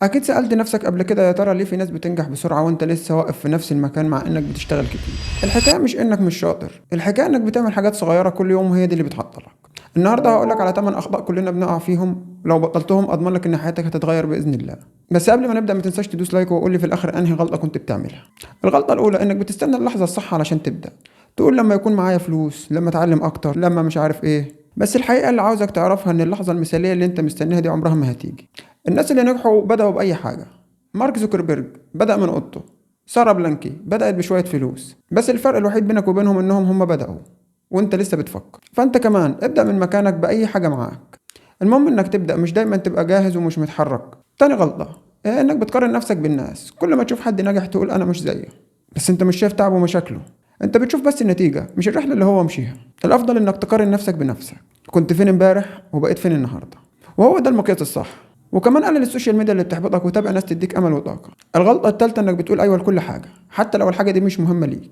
أكيد سألت نفسك قبل كده، يا ترى ليه في ناس بتنجح بسرعة وأنت لسه واقف في نفس المكان مع إنك بتشتغل كتير؟ الحكاية مش إنك مش شاطر، الحكاية إنك بتعمل حاجات صغيرة كل يوم وهي دي اللي بتعطلك. النهاردة هقولك على 8 أخطاء كلنا بنقع فيهم، لو بطلتهم أضمن لك إن حياتك هتتغير بإذن الله. بس قبل ما نبدأ ما تنساش تدوس like وقول لي في الآخر أنهي غلطة كنت بتعملها. الغلطة الأولى إنك بتستنى اللحظة الصح علشان تبدأ، تقول لما يكون معايا فلوس، لما أتعلم أكتر، لما مش عارف إيه. بس الحقيقة اللي عاوزك تعرفها إن اللحظة المثالية اللي أنت مستنيها دي عمرها ما هتيجي. الناس اللي نجحوا بدأوا بأي حاجة. مارك زوكربيرج بدأ من أوضته، سارة بلانكي بدأت بشوية فلوس، بس الفرق الوحيد بينك وبينهم إنهم هم بدأوا وأنت لسه بتفكر. فأنت كمان ابدأ من مكانك بأي حاجة معاك، المهم إنك تبدأ، مش دايما تبقى جاهز ومش متحرك. تاني غلطة إنك بتقارن نفسك بالناس، كل ما تشوف حد نجح تقول أنا مش زيه، بس أنت مش شايف تعبه ومشاكله، أنت بتشوف بس النتيجة مش الرحلة اللي هو مشيها. الأفضل إنك تقارن نفسك بنفسك، كنت فين امبارح وبقيت فين النهاردة، وهو ده المقياس الصح. وكمان قلل ال social media اللي بتحبطك وتابع ناس تديك امل وطاقة. الغلطة الثالثة انك بتقول ايوه لكل حاجة حتى لو الحاجة دي مش مهمة ليك،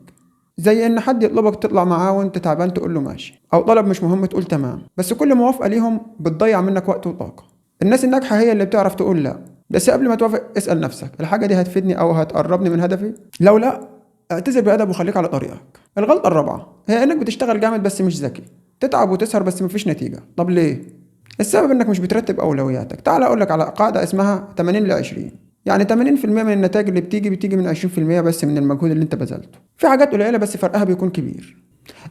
زي ان حد يطلبك تطلع معاه وانت تعبان تقول له ماشي، او طلب مش مهم تقول تمام، بس كل موافقة ليهم بتضيع منك وقت وطاقة. الناس الناجحة هي اللي بتعرف تقول لا، بس قبل ما توافق اسال نفسك الحاجة دي هتفيدني او هتقربني من هدفي؟ لو لا اعتذر بادب وخليك على طريقك. الغلطة الرابعة هي انك بتشتغل جامد بس مش ذكي، تتعب وتسهر بس مفيش نتيجة. طب ليه؟ السبب انك مش بترتب اولوياتك. تعال اقولك على قاعدة اسمها 80-20، يعني 80% من النتائج اللي بتيجي من 20% بس من المجهود اللي انت بذلته. في حاجات قليله بس فرقها بيكون كبير.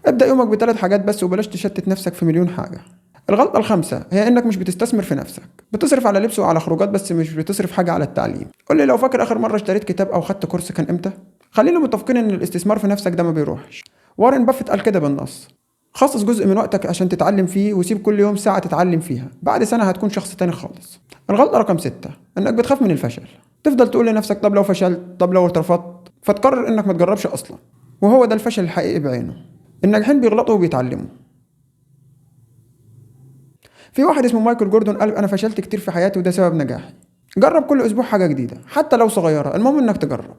ابدا يومك ب3 حاجات بس وبلاش تشتت نفسك في مليون حاجة. الغلطة الخامسة هي انك مش بتستثمر في نفسك، بتصرف على لبس وعلى خروجات بس مش بتصرف حاجة على التعليم. قول لي لو فاكر اخر مرة اشتريت كتاب او خدت كورس كان امتى؟ خلينا متفقين ان الاستثمار في نفسك ده ما بيروحش. وارن بافيت قال كده بالنص، خصص جزء من وقتك عشان تتعلم فيه وسيب كل يوم ساعة تتعلم فيها، بعد سنة هتكون شخص تاني خالص. الغلطة رقم 6 انك بتخاف من الفشل، تفضل تقول لنفسك طب لو فشلت، طب لو اترفضت، فتقرر انك ما تجربش اصلا، وهو ده الفشل الحقيقي بعينه. الناجحين بيغلطوا وبيتعلموا. في واحد اسمه مايكل جوردون قال انا فشلت كتير في حياتي وده سبب نجاحي. جرب كل اسبوع حاجة جديدة حتى لو صغيرة، المهم انك تجرب.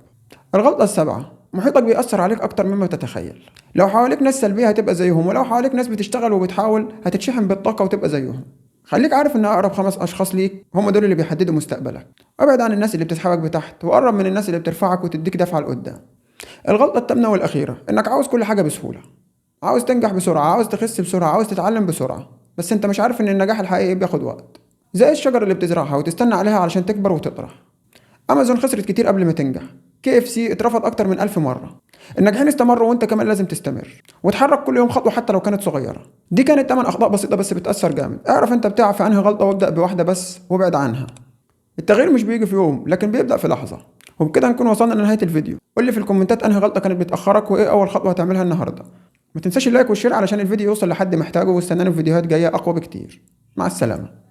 الغلطة السابعة محيطك بيأثر عليك أكتر مما تتخيل. لو حواليك ناس سلبية هتبقى زيهم، ولو حواليك ناس بتشتغل وبتحاول هتتشحن بالطاقة وتبقى زيهم. خليك عارف إن أقرب 5 أشخاص ليك هم دول اللي بيحددوا مستقبلك. ابعد عن الناس اللي بتسحبك بتحت وقرب من الناس اللي بترفعك وتديك دفعة لقدام. الغلطة الثامنة والأخيرة إنك عاوز كل حاجة بسهولة، عاوز تنجح بسرعة، عاوز تخس بسرعة، عاوز تتعلم بسرعة، بس أنت مش عارف إن النجاح الحقيقي بياخد وقت، زي الشجرة اللي بتزرعها وتستنى عليها علشان تكبر وتطرح. أمازون خسرت كتير قبل ما تنجح، KFC اترفض اكتر من 1000 مرة. الناجحين استمروا وانت كمان لازم تستمر وتحرك كل يوم خطوة حتى لو كانت صغيرة. دي كانت 8 اخطاء بسيطة بس بتاثر جامد. اعرف انت بتقع في انهي غلطه وابدا بواحدة بس وابعد عنها. التغيير مش بيجي في يوم لكن بيبدا في لحظة. وبكده نكون وصلنا لنهاية الفيديو. قول لي في الكومنتات انهي غلطه كانت بتاخرك وايه اول خطوة هتعملها النهارده. ما تنساش ال like وال share علشان الفيديو يوصل لحد محتاجه، واستناني في فيديوهات جاية اقوى بكتير. مع السلامة.